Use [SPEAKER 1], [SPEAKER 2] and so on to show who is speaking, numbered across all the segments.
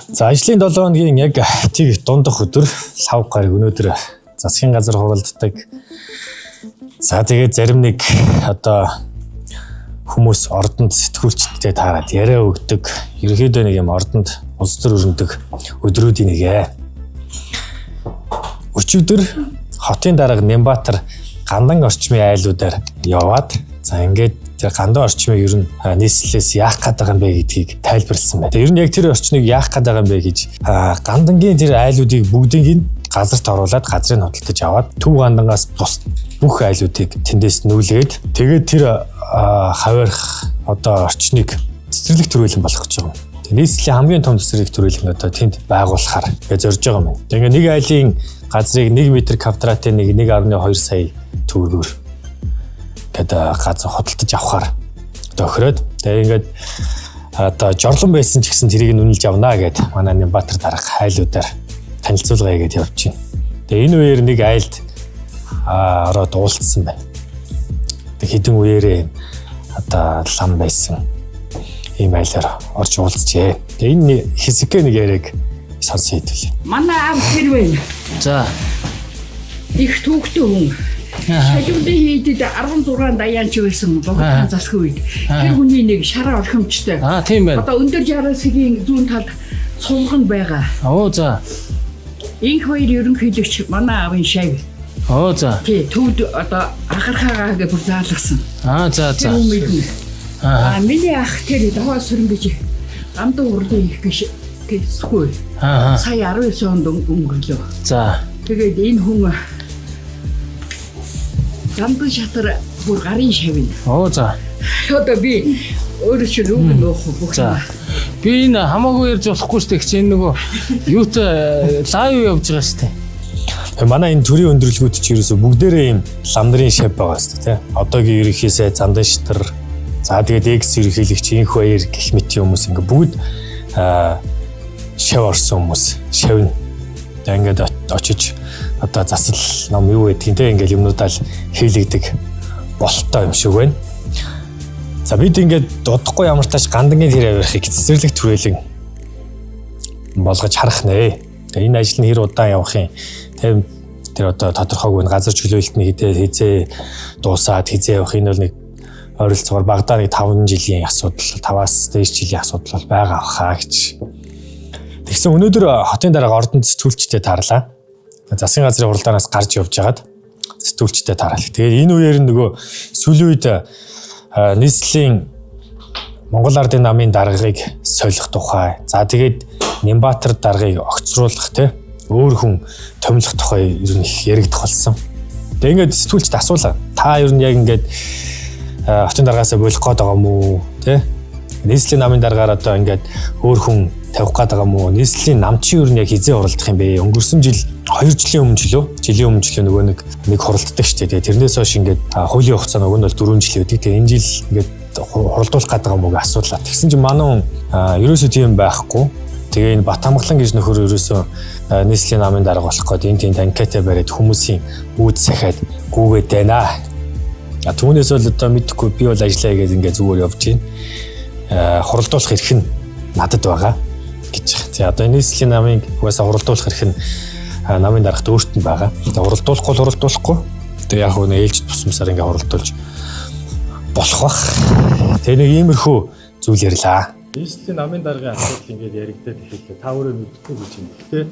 [SPEAKER 1] За, ажлын 7 хоногийн яг тэг дундах өдөр, лав гараг өнөөдөр засгийн газар хуралддаг. За, тэгээд зарим нэг одоо хүмүүс ордонд сэтгүүлчдтэй таарад яриа өгдөг. Ерөнхийдөө нэг юм ордонд улс төр өрнөдөг өдрүүдийн нэг ээ. Өчигдөр хотын дарга Нямбатар Гандан орчмын айлуудаар яваад, за, ингээд тэр Гандан орчмыг ер нь нийслэлээс яах гээд байгаа юм бэ гэдгийг тайлбарласан байна. Тэр ер нь яг тэр орчныг яах гээд байгаа юм бэ гэж Гандангийн тэр айлуудыг бүгдийг нь газарт оруулаад газрыг худалдаж аваад Төв Гандангаас бус бүх айлуудыг тэндээс нүүлээд, тэгээд тэр хаваарх одоо орчныг цэцэрлэг төрөлн болгох гэж байгаа юм. Нийслэлийн хамгийн том цэцэрлэг төрөлн одоо тэнд байгуулахаар гэж зорж байгаа юм. Тэгээд нэг айлын газрыг 1 м квадратын нэг 1.2 сая төгрөгөөр гэдэг газар худалдаж авахар тохироод, тэгээд ингээд одоо жорлон байсан ч гэсэн тэрийг нь үнэлж авнаа гэд манай Нямбатар дарга хайлуудаар танилцуулгая гэд явж байна. Тэгээ энэ үеэр нэг айлд ороод уулзсан байна. Тэг хэдэн үеэрээ одоо лам байсан ийм айлаар орж уулзжээ. Тэгээ энэ хэсэггээ нэг яриаг сонссон хэдвэл.
[SPEAKER 2] Манай аав тэр байна.
[SPEAKER 3] За.
[SPEAKER 2] Их түүхтэй хүн. Шалимдын хийдэд 16 даяанч байсан богино засгийн үед. Тэр хүний нэг шараа орхимжтой.
[SPEAKER 3] Аа, тийм байна.
[SPEAKER 2] Одоо өндөр 60 сэгийн зүүн талд цулган байгаа.
[SPEAKER 3] Оо, за.
[SPEAKER 2] Инх хоёр ерөнхийлөгч манай аавын шав.
[SPEAKER 3] Оо, за.
[SPEAKER 2] Тий, төвд одоо ахархаагаа гэж бүр заалгасан.
[SPEAKER 3] Аа, за
[SPEAKER 2] Тэр
[SPEAKER 3] за.
[SPEAKER 2] хүн мэднэ.
[SPEAKER 3] Аа.
[SPEAKER 2] Аа, миний ах тэр даваа сүрэн гэж Гандан урдын их гэж гэсгүй.
[SPEAKER 3] Аа.
[SPEAKER 2] Сая 19 онд өнгөрлөө.
[SPEAKER 3] За.
[SPEAKER 2] Тэгээд энэ хүн Гандан шатар бүр гарын шавна.
[SPEAKER 3] Оо, за.
[SPEAKER 2] Одоо би өөрөө чи нүг нөөх бүх.
[SPEAKER 3] За. Би энэ хамаагүй ярьж болохгүй шүү дээ. Чи энэ нөгөө юутай лайв явж байгаа шүү дээ.
[SPEAKER 1] Тэгээ манай энэ төрийн өндөрлгүүд чи ерөөсө бүгдээрээ ийм лам нарын шав байгаа шүү дээ, тий. Одоогийн ерөнхий сайд Зандан шатар, за, тэгээд экс ерөнхийлөгч Инх баяр гэх мэт хүмүүс ингээ бүгд шав орсон хүмүүс шавна. Тэгээ ингээд очиж одоо засал ном юу гэдгийг те ингээд юмнуудаа л хийлэгдэг болттой юм шиг байна. За, бид ингээд удахгүй ямар тач Гандангийн тэр авирахыг цэцэрлэг түрээлэн болгож харах нэ. Тэгээ энэ ажил нь хэр удаан явах юм. Тэгээ тэр одоо тодорхойгүй нь газар чөлөөлөлт нь хэдээ хизээ дуусаад хизээ явах, энэ бол нэг ойролцоогоор багадаа нэг 5 жилийн асуудал, 5-аас дээш жилийн асуудал бол байгаа хаа гэж. Тэгсэн өнөөдөр хотын дарга ордонд сэтгүүлчтэй таарлаа. Засгийн газрын хуралдаанаас гарч явж хагаад сэтгүүлчтэй таарлаа. Тэгээд энэ үеэр нь нөгөө сүүлийн үед нийслэлийн Монгол Ардын намын даргаыг солих тухай. За, тэгээд Нямбатар даргаыг огцруулах те өөр хүн томилох тухай ер нь их яригдах болсон. Тэгээ ингээд сэтгүүлчд асуулаа. Та ер нь яг ингээд хотын даргаасаа болох гээд байгаа юм уу те? Нийслэлийн намын даргаар одоо ингээд өөр хүн тавих гээд байгаа юм уу? Нийслэлийн намчин ер нь яг хизээ хуралдах юм бэ? Өнгөрсөн жил, 2 жилийн өмнө жилөө, жилийн өмнө жилөө нөгөө нэг нэг хуралддаг шүү дээ. Тэрнээс хойш ингээд хуулийн хугацаа нөгөө нь бол 4 жил байдаг. Тэгээ энэ жил ингээд хуралдуулах гээд байгаа юм уу гэж асуулаа. Тэгсэн чинь манай хүн ерөөсөө тийм байхгүй. Тэгээ энэ Бат хамглан гэж нөхөр ерөөсөө нийслэлийн намын дарга болох гээд энэ тэнд анкета бариад хүмүүсийн үүд сахиад гүгээд байна. А түүнээс бол одоо мэдэхгүй, би бол ажиллая гэж ингээд зүгээр явж байна. Хуралдуулах эрх нь надад байгаа гэж. За, одоо нийслэлийн намын угаасаа хуралдуулах эрх нь намын даргад өөрт нь байгаа. Тэгээ хуралдуулахгүй бол хуралдуулахгүй. Тэгээ яг хөө ээлжид тусамсаар ингээд хуралдуулж болох бах. Тэгээ нэг иймэрхүү зүйл ярьлаа.
[SPEAKER 4] Нийслэлийн намын даргын асуудал ингээд яригдаад эхэллээ. Та өөрөө мэдэхгүй гэж юм. Гэхдээ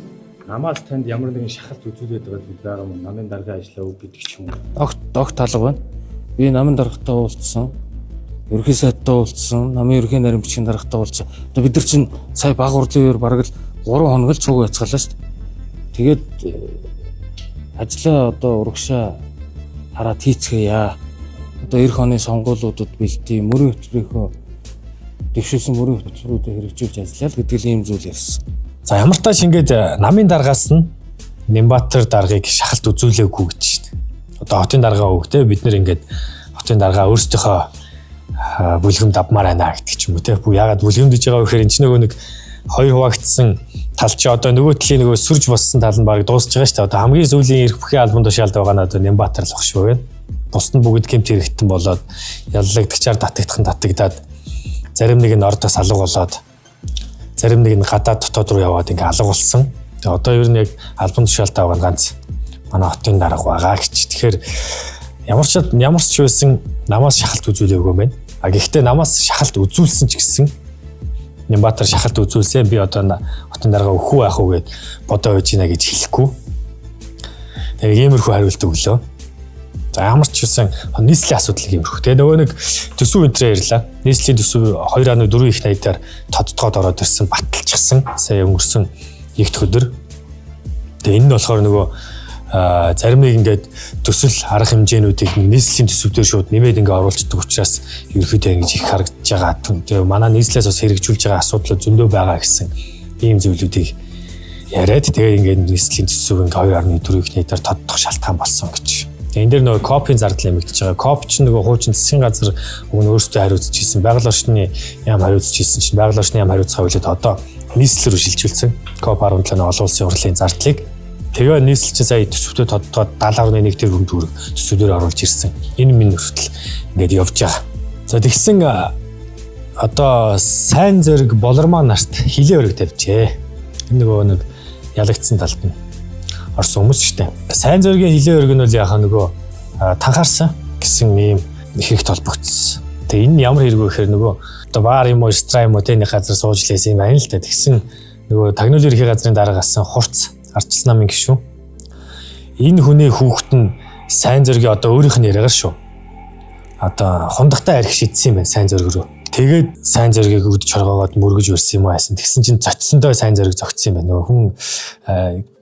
[SPEAKER 4] намаас танд ямар нэгэн шахалт үзүүлээд байгаа зүйл байгаа юм. Намын даргын ажлаа өг гэдэг ч юм уу.
[SPEAKER 3] Огт огт талга байна. Би намын даргатай уулзсан. Ерөнхий сайдтай уулзсан. Намын ерөнхий нарийн бичгийн даргатай уулзсан. Одоо бид нар чинь сая баг хурлын үеэр бараг л 3 хоног л цуг яцгалаа шүү дээ. Тэгээд ажлаа одоо урагшаа хараад хийцгээе. Одоо эх оны сонгуулиудад бэлтий, мөрийн хөтөлбөрийнхөө дэвшүүлсэн мөрийн хөтөлбөрүүдээ хэрэгжүүлж ажиллаа л гэдэг л ийм зүйл ярьсан.
[SPEAKER 1] За, ямар тач ингээд намын даргаас нь Нямбатар даргыг шахалт үзүүлээгүй гэж байна. Одоо хотын даргаа өг те бид нэр ингээд хотын даргаа өөрсдийнхөө бүлгэмд авмаар байна гэдэг ч юм уу те. Бүх ягаад бүлгэмдэж байгаа вэ гэхээр энэ ч нөгөө нэг хоёр хуваагдсан тал чи одоо нөгөө талын нөгөө сүрж боссон тал нь баг дуусж байгаа шүү дээ. Одоо хамгийн сүүлийн эрх бүхий албан тушаалд байгаа нь одоо Нямбатар л баг шүү байна. Бусд нь бүгд гэмт хэрэгтэн болоод яллагдагчаар татагдах нь татагдаад, зарим нэг нь ордоос алга болоод. Зарим нэг нь гадаад дотоод руу яваад ингээ алга болсон. Тэгээ одоо ер нь яг албан тушаалтай байгаа нь ганц манай хотын дарга байгаа гэж. Тэгэхээр ямар ч байсан намаас шахалт үзүүлээгүй юм байна. А гэхдээ намаас шахалт үзүүлсэн ч гэсэн Нямбатар шахалт үзүүлсэн, би одоо хотын дарга өхүү яах уу гэд бодоо байж гинэ гэж хэлэхгүй. Тэгээ иймэрхүү хариулт өглөө. За ямар ч байсан нийслэлийн асуудал иймэрхүү. Тэгээ нөгөө нэг төсөв энтрээ ярьлаа. Нийслэлийн төсөв 2.4 их найдаар тодтогоод ороод ирсэн, баталчихсан. Сая өнгөрсөн их дэх өдөр. Тэгээ энэ нь болохоор нөгөө зарим нэг ингээд төсөл арга хэмжээнүүдийг нийслэлийн төсөв дээр шууд нэмээд ингээд оруулцдаг учраас ерөөхдөө ингэж их харагдаж байгаа. Тэгээ манай нийслэлээс бас хэрэгжүүлж байгаа асуудлууд зөндөө байгаа гэсэн ийм зүйлүүдийг яриад тэгээ ингээд нийслэлийн төсөв ингээд 2.4 их найдаар тодтох шалтгаан болсон гэж. Тэгээ энэ дээр нөгөө копийн зардал нэмэгдэж байгаа. Коп чинь нөгөө хуучин засгийн газар уг нь өөрсдөө хариуцж хийсэн. Байгаль орчны яам хариуцж хийсэн чинь байгаль орчны яам хариуцгаа үлээд одоо нийслэл рүү шилжүүлсэн. Коп 17-ны олон улсын хурлын зардлыг. Тэгээ нийслэл чинь сая төсөвтөө тодтоод 70.1 тэрбум төгрөг төсөвлөөр оруулж ирсэн. Энэ минь хүртэл ингээд явж байгаа. За тэгсэн одоо сайн зориг болормоо нарт хилээ өрөг тавьжээ. Энэ нөгөө нэг ялагдсан талд нь орсон хүмүүс шүү дээ. Сайн зоригийн хилээ өрөг нь бол яхаа нөгөө танхаарсан гэсэн ийм хэрэг толбогдсон. Тэгээ энэ ямар хэрэг вэ гэхээр нөгөө одоо бар юм уу, ресторан юм уу тэ нэг газар сууж лээсэн юм байна л да. Тэгсэн нөгөө тагнуулын ерхий газрын дарга гасан хурц ардчилсан намын гишүүн. Энэ хүний хүүхэд нь сайн зоригийн одоо өөрийнх нь яриагаар шүү. Одоо хундагтай арх шидсэн юм байна сайн зориг рүү. Тэгээд сайн зоригийг өвдөж хоргоогоод мөргөж өрсөн юм уу хайсан. Тэгсэн чинь зочсондоо сайн зориг зогтсон юм байна. Нөгөө хүн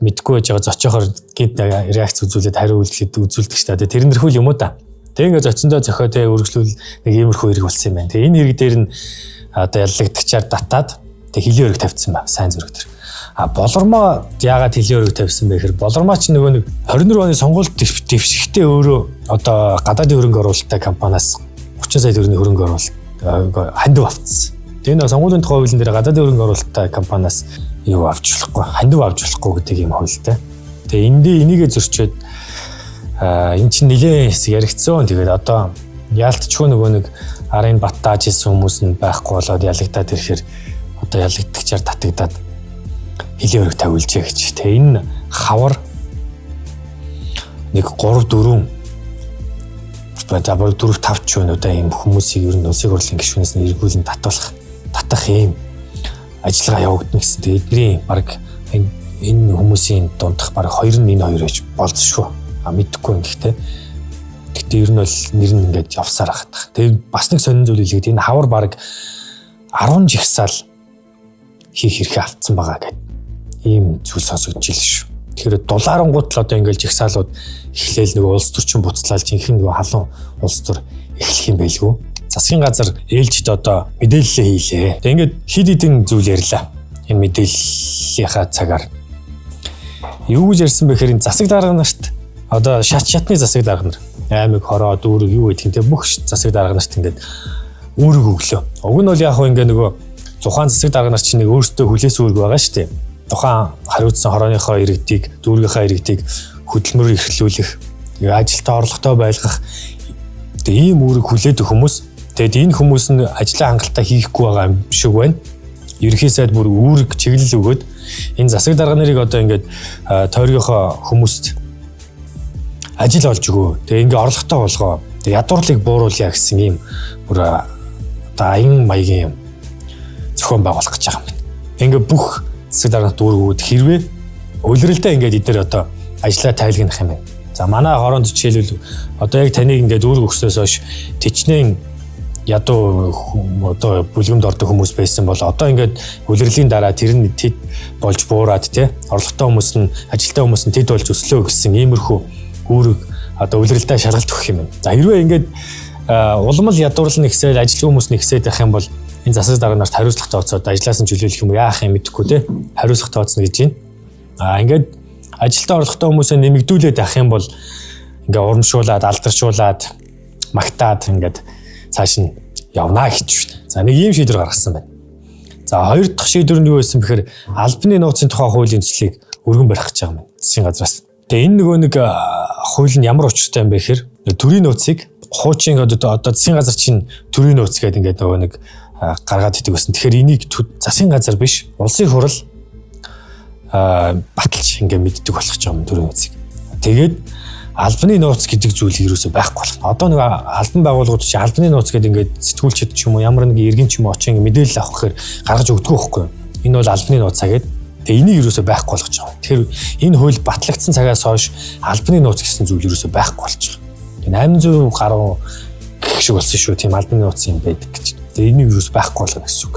[SPEAKER 1] мэдгүй байж байгаа зочоохоор гинт реакц үзүүлээд хариу үйлдэл үзүүлдэг шүү дээ. Тэр нэрхүүл юм уу да. Тэг ингээ зочсондоо зохио тэ үргэлжлүүл нэг иймэрхүү хэрэг болсон юм байна. Тэг энэ хэрэг дээр нь одоо яллагдагчаар татаад тэг хилийн өрөг тавьсан ба сайн зориг дээр. А болормоо яагаад хилийн өрөг тавьсан бэ гэхээр болормоо ч нөгөө нэг 24 оны сонгуульд дэвшихтэй өөрөө одоо гадаадын хөрөнгө оруулалттай компаниас 30 сая төгрөгийн хөрөнгө оруулалт хандив авцсан. Тэгээ нэг сонгуулийн тухай хуулийн дээр гадаадын хөрөнгө оруулалттай компаниас юу авч болохгүй, хандив авч болохгүй гэдэг юм хуультай. Тэгээ эндээ энийгээ зөрчөөд энэ чинь нилээн хэсэг яригдсан. Тэгээд одоо яалтчгүй нөгөө нэг арын бат дааж исэн хүмүүс нь байхгүй болоод ялагдаад ирэхээр одоо ялагдагчаар татагдаад хилийн өрөг тавиулжээ гэж. Тэгээ энэ хавар нэг 3 4 за бараг 4 5 ч байна удаа ийм хүмүүсийг ер нь улсын хурлын гишүүнээс нь эргүүлэн татах ийм ажиллагаа явагдана гэсэн. Тэгээ эдний бараг энэ хүмүүсийн дундах бараг 2 нь энэ хоёр гэж болцшгүй. А мэдэхгүй юм гэхдээ. Гэхдээ ер нь бол нэр нь ингээд явсаар хатах. Тэгээ бас нэг сонин зүйл хэлгээд энэ хавар бараг 10 жигсаал хийх эрхээ автсан байгаа гэдэг ийм зүйл сонсогдож ил шүү. Тэгэхээр дулаарангууд л одоо ингээл жигсаалууд эхлээл нөгөө улс төрчин буцлал жинхэнэ нөгөө халуун улс төр эхлэх юм байлгүй. Засгийн газар ээлжид одоо мэдээлэлээ хийлээ. Тэгээ ингээд хид хидэн зүйл ярьлаа. Энэ мэдээллийнхаа цагаар юу гэж ярьсан бэ гэхээр энэ засаг дарга нарт одоо шат шатны засаг дарга нар аймаг хороо дүүрэг юу гэдгийг те бүх засаг дарга нарт ингээд үүрэг өглөө. Уг нь бол яг хөө ингээд нөгөө тухайн засаг дарга нар чинь нэг өөртөө хүлээс үүрэг байгаа шүү дээ. Тухайн хариуцсан хорооныхоо иргэдийг, дүүргийнхаа иргэдийг хөдөлмөрөөр эрхлүүлэх, тэгээ ажилтаа орлоготой байлгах тэгээ ийм үүрэг хүлээдэг хүмүүс. Тэгээд энэ хүмүүс нь ажлаа хангалттай хийхгүй байгаа юм шиг байна. Ерөнхий сайд бүр үүрэг чиглэл өгөөд энэ засаг дарга нарыг одоо ингээд тойргийнхоо хүмүүст ажил олж өгөө. Тэгээ ингээ орлоготой болгоо. Тэгээ ядуурлыг бууруулъя гэсэн ийм бүр одоо аян маягийн юм зохион байгуулах гэж байгаа юм байна. Ингээ бүх засаг дарганд үүрэг өгөөд хэрвээ улиралдаа ингээд эдгээр одоо ажлаа тайлгнах юм байна. За манай хороонд жишээлбэл одоо яг таныг ингээд үүрэг өгснөөс хойш тэчнэн ядуу одоо бүлгэмд ордог хүмүүс байсан бол одоо ингээд улирлын дараа тэр нь тэд болж буураад те орлоготой хүмүүс нь ажилтаа хүмүүс нь тэд болж өслөө гэсэн иймэрхүү үүрэг одоо улиралдаа шалгалт өгөх юм байна. За хэрвээ ингээд улам л ядуурлал нэгсэл ажилгүй хүмүүс нэгсээд байх юм бол энэ засаг дарга нарт хариуцлага тооцоод ажлаас нь чөлөөлөх юм уу яах юм мэдэхгүй те хариуцлага тооцно гэж байна. А ингээд ажилтаа орлоготой хүмүүсээ нэмэгдүүлээд байх юм бол ингээ урамшуулад, алдаршуулад, магтаад ингээд цааш нь явна гэж байна. За нэг ийм шийдвэр гаргасан байна. За хоёр дахь шийдвэр нь юу байсан бэхээр албаны нууцын тухай хуулийн төслийг өргөн барих гэж байгаа юм засгийн газраас. Тэгээ энэ нөгөө нэг хууль нь ямар учиртай юм бэ гэхээр төрийн нууцыг хуучин одоо засгийн газар чинь төрийн нууц гэдэг ингээд нөгөө нэг гаргаад идэг байсан. Тэгэхээр энийг засгийн газар биш, улсын хурал баталж ингээ мэддэг болох ч юм төрийн нууцыг. Тэгээд албаны нууц гэдэг зүйлийг ерөөсөй байхгүй болгоно. Одоо нэг албан байгууллагууд чи албаны нууц гэдэг ингээд сэтгүүлчид ч юм уу ямар нэг иргэн ч юм уу очин мэдээлэл авах гэхээр гаргаж өгдөг байхгүй юу? Энэ бол албаны нууцаа гэдэг. Тэгээ энийг ерөөсөй байхгүй болгож байгаа. Тэгэхээр энэ хууль батлагдсан цагаас хойш албаны нууц гэсэн зүйл ерөөсөй байхгүй болж байгаа. Тэгээ 800 гаруй гэх шиг болсон шүү. Тийм албаны нууц юм байдаг гэж. Тэгээ энийг ерөөс байхгүй болгоно гэсэн үг.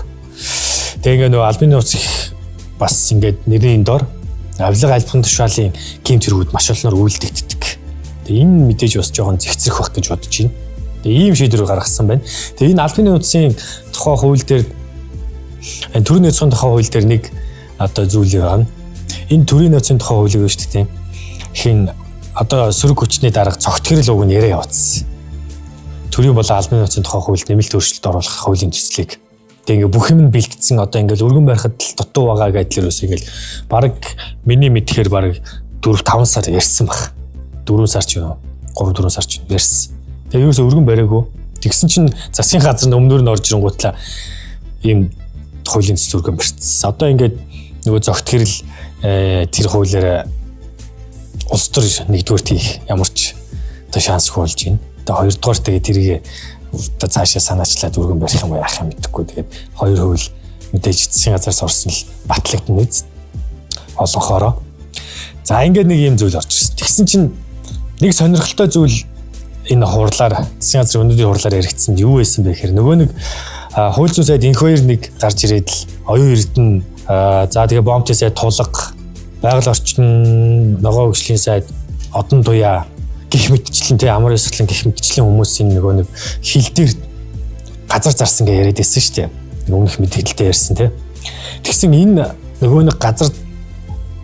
[SPEAKER 1] Тэгээ ингээ нөгөө албаны нууц их бас ингээд нэрийн дор авилга албан тушаалын гэмт хэргүүд маш олноор үйлдэгддэг. Тэгээ энэ мэдээж бас жоохон зэгцрэх байх гэж бодож байна. Тэгээ ийм шийдвэр гаргасан байна. Тэгээ энэ албаны нууцын тухай хууль дээр энэ төрийн нууцын тухай хууль дээр нэг одоо зүйл байгаа нь энэ төрийн нууцын тухай хуулийг шүү дээ. Хин одоо сөрөг хүчний дарга цогтгэрэл уг нь яриа явуулсан. Төрийн болон албаны нууцын тухай хуульд нэмэлт өөрчлөлт оруулах хуулийн төслийг. Тэгээ ингээ бүх юм нь бэлтгэсэн, одоо ингээл өргөн барихад л дутуу байгаа гэдэл ерөөс ингээл баг миний мэдхээр баг 4 5 сар ярьсан баг. 4 сар ч юм уу 3 4 сар ч ярьсан. Тэгээ ерөөсөө өргөн бариагүй. Тэгсэн чинь засгийн газар нь өмнөр нь орж ирэнгүүтлээ ийм хуулийн төсөл өргөн барьчихсан. Одоо ингээд нөгөө зогтгэрэл тэр хуулиараа улс төр нэгдүгээр тийх ямар ч одоо шансгүй болж байна. Одоо хоёрдугаар тэгээ тэрийг одоо цаашаа санаачлаад өргөн барих юм уу яах юм мэдэхгүй. Тэгээд хоёр хууль мэдээж засгийн газараас орсон л батлагдана биз. Олонхоороо. За ингээд нэг юм зүйл орж ирсэн. Тэгсэн чинь нэг сонирхолтой зүйл энэ хурлаар засгийн газрын өнөөдрийн хурлаар яригдсан юу байсан бэ гэхээр нөгөө нэг хууль зүйн сайд инх хоёр нэг гарч ирээд л оюун эрдэнэ за тэгээ бомбын сайд тулга байгаль орчин ногоо хөгжлийн сайд одон туяа гих мэтчлэн тий амар ёслон гих мэтчлэн хүмүүсийн нөгөө нэг хил дээр газар зарсан гэж яриад байсан шүү дээ. Өмнөх мэдээлэлтэй ярьсан тий. Тэгсэн энэ нөгөө нэг газар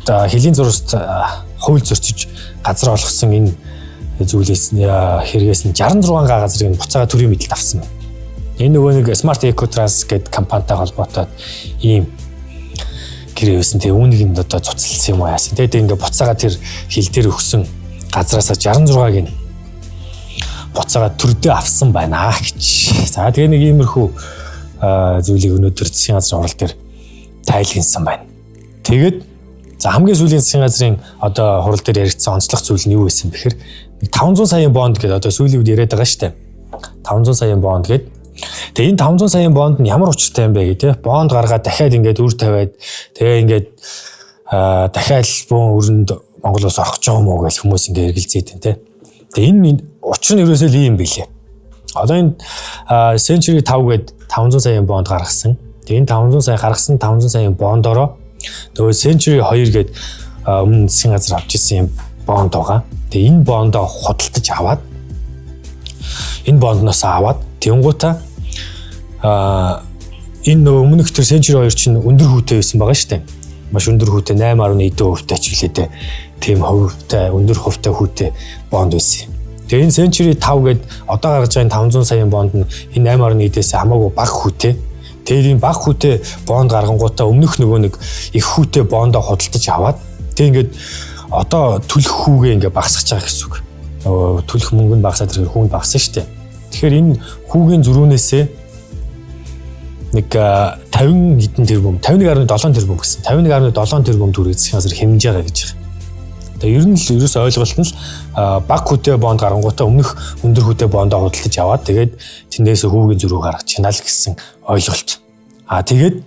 [SPEAKER 1] хөлийн зурст хууль зөрчиж газар олгосон энэ зүйлээс хэрэгээс нь 66 га газрыг буцаага төрийн мэдэлд авсан байна. Энэ нөгөө нэг Smart Eco Trans гэдэг компанитай холбоотой ийм гэрээ байсан. Тэгээ үүнийг нь одоо цуцалсан юм уу яасан. Тэгээ ингээ буцаага тэр хил дээр өгсөн газраасаа 66-г нь буцаага төрдөө авсан байна гэж. За тэгээ нэг иймэрхүү зүйлийг өнөөдөр засгийн газрын хурал дээр тайлгнасан байна. Тэгээд за хамгийн сүүлийн засгийн газрын одоо хурал дээр яригдсан онцлог зүйл нь юу байсан бэхэр 500 саяын бонд гэдэг одоо сүүлийн үед яриад байгаа шүү дээ. 500 саяын бонд гэдэг. Тэгээ энэ 500 саяын бонд нь ямар учиртай юм бэ гэдэг. Бонд гаргаад дахиад ингээд үр тавиад тэгээ ингээд дахиад бөөн өрөнд Монгол улс орох гэж байгаа юм уу гэж хүмүүс ингээд эргэлзээд байна те. Тэгээ энэ учир нь ерөөсөө л ийм билээ. Одоо энэ Century 5 гээд 500 саяын бонд гаргасан. Тэгээ энэ 500 сая гаргасан 500 саяын бондороо нөгөө Century 2 гээд өмнө засгийн газар авч ирсэн юм бонд байгаа. Тэгээ энэ бондоо худалдаж аваад энэ бондноос аваад тэнгуутаа энэ нөгөө өмнөх төр Century 2 чинь өндөр хүүтэй байсан байгаа шүү дээ. Маш өндөр хүүтэй 8.1% ч гэлээ дээ. Тийм хувьтай өндөр хувьтай хүүтэй бонд байсан юм. Тэгээ энэ Century 5 гээд одоо гаргаж байгаа энэ 500 саяын бонд нь энэ 8.1-ээс хамаагүй бага хүүтэй. Тэгээд энэ бага хүүтэй бонд гаргангуудаа өмнөх нөгөө нэг их хүүтэй бондоо худалдаж аваад тэг ингээд одоо төлөх хүүгээ ингээд багасгаж байгаа гэсэн үг. Нөгөө төлөх мөнгө нь багасаад ирэхээр хүүн багасна шүү дээ. Тэгэхээр энэ хүүгийн зөрүүнээсээ нэг 50 хэдэн тэрбум 51.7 тэрбум гэсэн 51.7 тэрбум төгрөг засгийн газар хэмнэж байгаа гэж байгаа. Тэгээ ер нь л ерөөс ойлголт нь л баг хүүтэй бонд гарангуудаа өмнөх өндөр хүүтэй бондоо худалдаж аваад тэгээд тэндээс хүүгийн зөрүү гаргаж чина л гэсэн ойлголт. А тэгээд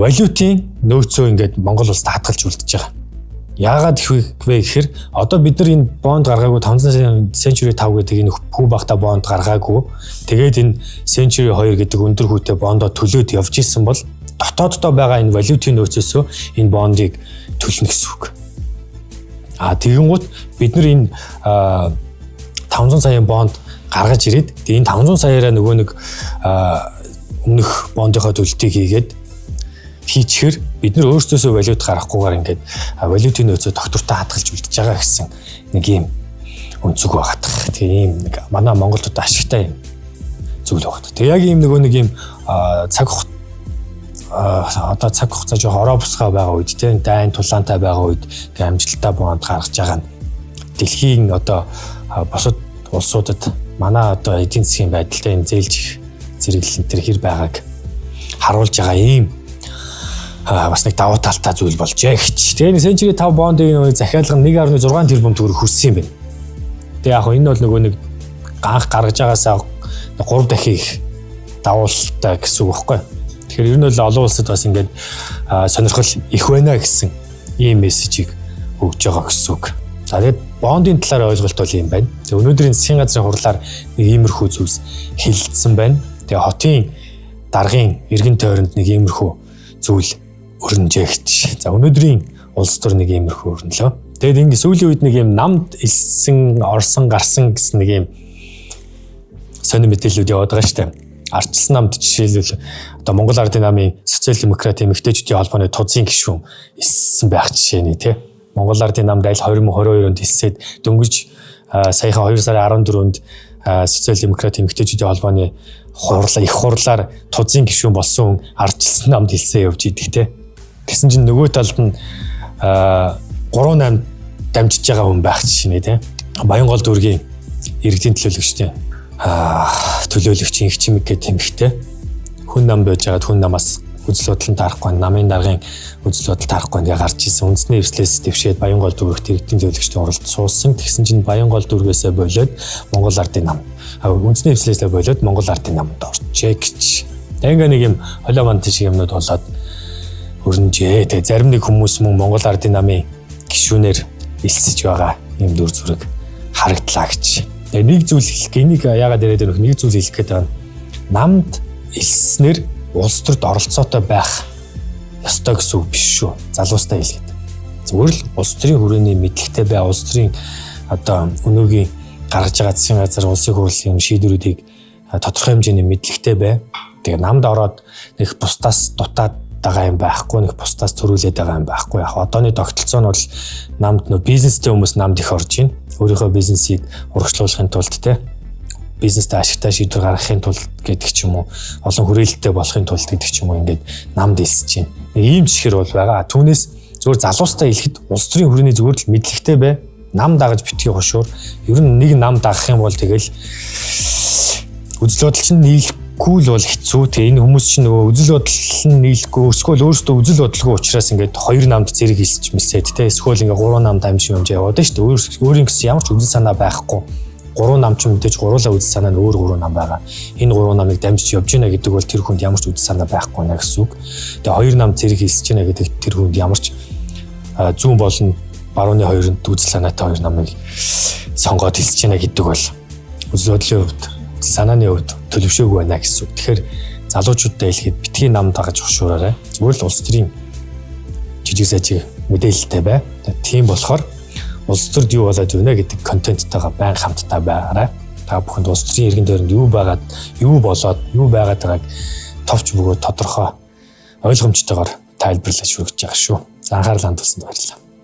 [SPEAKER 1] валютын нөөцөө ингээд Монгол улсад хадгалж үлдэж байгаа. Яагаад вэ гэхээр одоо бид нар энэ бонд гаргаагүй 500 Century 5 гэдэг энэ хүү багта бонд гаргаагүй. Тэгээд энэ Century 2 гэдэг өндөр хүүтэй бондоо төлөөд явж исэн бол дотооддоо байгаа энэ валютын нөөцөөсөө энэ бондыг төлнө гэсэн үг. А тэгэнгүүт бид нар энэ 500 саяын бонд гаргаж ирээд энэ 500 саяараа нөгөө нэг өмнөх бондынхоо төлөлтийг хийгээд хийчихэр бид нар өөрсдөөсөө валют гаргахгүйгээр ингээд валютын нөөцөө доктортой хадгалж үлдэж байгаа гэсэн нэг юм өнцөг байгаа. Тэгээ ийм нэг манай Монголд одоо ашигтай юм зүйл байгаа. Тэгээ яг ийм нөгөө нэг юм цаг одоо цаг хугацаа жоох ороо бусгаа байгаа үед тийм дайн тулаантай байгаа үед тэгээ амжилттай бонд гаргаж байгаа нь дэлхийн одоо бусад улсуудад манай одоо эдийн засгийн байдалтай энэ зээлж зэрэглэл энэ төр хэр байгааг харуулж байгаа ийм бас нэг давуу талтай зүйл болжээ гэж. Тэгээ нэг Century 5 бондын нөгөө захиалга нь 1.6 тэрбум төгрөг хүрсэн юм байна. Тэгээ яг энэ бол нөгөө нэг анх гаргаж байгаасаа 3 дахин их давуултай гэсэн үг байхгүй. Тэгэхээр ер нь бол олон улсад бас ингээд сонирхол их байна гэсэн ийм мессежийг өгж байгаа гэсэн үг. За тэгээд бондын талаар ойлголт бол ийм байна. Тэгээ өнөөдрийн засгийн газрын хурлаар нэг иймэрхүү зүйлс хэлэлцсэн байна. Тэгээ хотын даргын эргэн тойронд нэг иймэрхүү зүйл өрнөжээгч. За өнөөдрийн улс төр нэг иймэрхүү өрнөлөө. Тэгээд ингэ сүүлийн үед нэг ийм намд элсэн, орсон, гарсан гэсэн нэг ийм сонир мэдээллүүд яваад байгаа шүү дээ. Ардчилсан намд жишээлбэл одоо Монгол Ардын намын Социал Демократ эмэгтэйчүүдийн холбооны тузын гишүүн элсэн байх жишээний тий. Монгол Ардын намд аль 2022 онд элсээд дөнгөж саяхан 2 сарын 14-нд Социал Демократ эмэгтэйчүүдийн холбооны хурлаа их хурлаар тузын гишүүн болсон хүн ардчилсан намд элсээ явж идэг тий. Тэгсэн чинь нөгөө талд нь 3-8 дамжиж байгаа хүн байх жишээ тий. Баянгол дүүргийн иргэдийн төлөөлөгчдийн төлөөлөгч инх чимэг гэх тэмхтэй хүн нам байж байгаад хүн намаас үзэл бодол нь таарахгүй, намын даргын үзэл бодол таарахгүй ингээ гарч ирсэн. Үндэсний эвслээс дэвшээд Баянгол дүүрэгт иргэдийн төлөөлөгчдийн хуралд суусан. Тэгсэн чинь Баянгол дүүргээсээ болоод Монгол Ардын нам. Үндэсний эвслээсээ болоод Монгол Ардын намд орчээ гэж. Тэг ингээ нэг юм холио манд шиг юмнууд болоод өрнжээ. Тэгээ зарим нэг хүмүүс мөн Монгол Ардын намын гишүүнээр элсэж байгаа юм дүр зураг харагдлаа гэж. Тэгээ нэг зүйл хэлэх, энийг яагаад яриад байна вэ? Нэг зүйл хэлэх гээд байна. Намд элснэр улс төрд оролцоотой байх ёстой гэсэн үг биш шүү. Залуустай хэлгээд. Зүгээр л улс төрийн хүрээний мэдлэгтэй бай, улс төрийн одоо өнөөгийн гаргаж байгаа засгийн газар улсын хурлын шийдвэрүүдийг тодорхой хэмжээний мэдлэгтэй бай. Тэгээ намд ороод нэг бусдаас дутаад байгаа юм байхгүй, нэг бусдаас төрүүлээд байгаа юм байхгүй. Яг одооны тогтолцоо нь бол намд нөө бизнестэй хүмүүс намд их орж байна. Өөрийнхөө бизнесийг урагшлуулахын тулд те бизнестэй ашигтай шийдвэр гаргахын тулд гэдэг ч юм уу, олон хүрээлэлтэй болохын тулд гэдэг ч юм уу ингээд намд элсэж байна. Нэг ийм чихэр бол байгаа. Түүнээс зүгээр залуустай хэлэхэд улс төрийн хүрээний зүгээр л мэдлэгтэй бай. Нам дагаж битгий хошуур. Ер нь нэг нам дагах юм бол тэгэл үзэл бодол чинь нийлэхгүй л бол хэцүү. Тэгээ энэ хүмүүс чинь нөгөө үзэл бодол нь нийлэхгүй, эсвэл өөрсдөө үзэл бодолгүй учраас ингээд хоёр намд зэрэг элсэж мэлсээд те эсвэл ингээд гурван намд амжин амжаа яваад шүү дээ. Өөрийн гэсэн ямар ч үзэл санаа байхгүй. Гурван нам ч мэдээж гуруулаа үзэл санаа нь өөр гурван нам байгаа. Энэ гурван намыг дамжиж явж гинэ гэдэг бол тэр хүнд ямар ч үзэл санаа байхгүй нэ гэсэн үг. Тэгээ хоёр нам зэрэг элсэж гинэ гэдэг тэр хүнд ямар ч зүүн болон барууны хоёронд үзэл санаатай хоёр намыг сонгоод элсэж гинэ гэдэг бол үзэл бодлын хувьд, үзэл санааны хувьд төлөвшөөгүй байна гэсэн үг. Тэгэхээр залуучуудаа хэлэхэд битгий нам дагаж хошуураарай. Зүгээр л улс төрийн жижиг сажиг мэдээлэлтэй бай. Тийм болохоор улс төрд юу болоод байна гэдэг контенттайгаа байн хамтдаа байгаарай. Та бүхэнд улс төрийн иргэн тойронд юу байгаад, юу болоод, юу байгаад байгааг товч бөгөөд тодорхой ойлгомжтойгоор тайлбарлаж хүргэж байгаа шүү. За анхаарал хандуулсанд баярлалаа.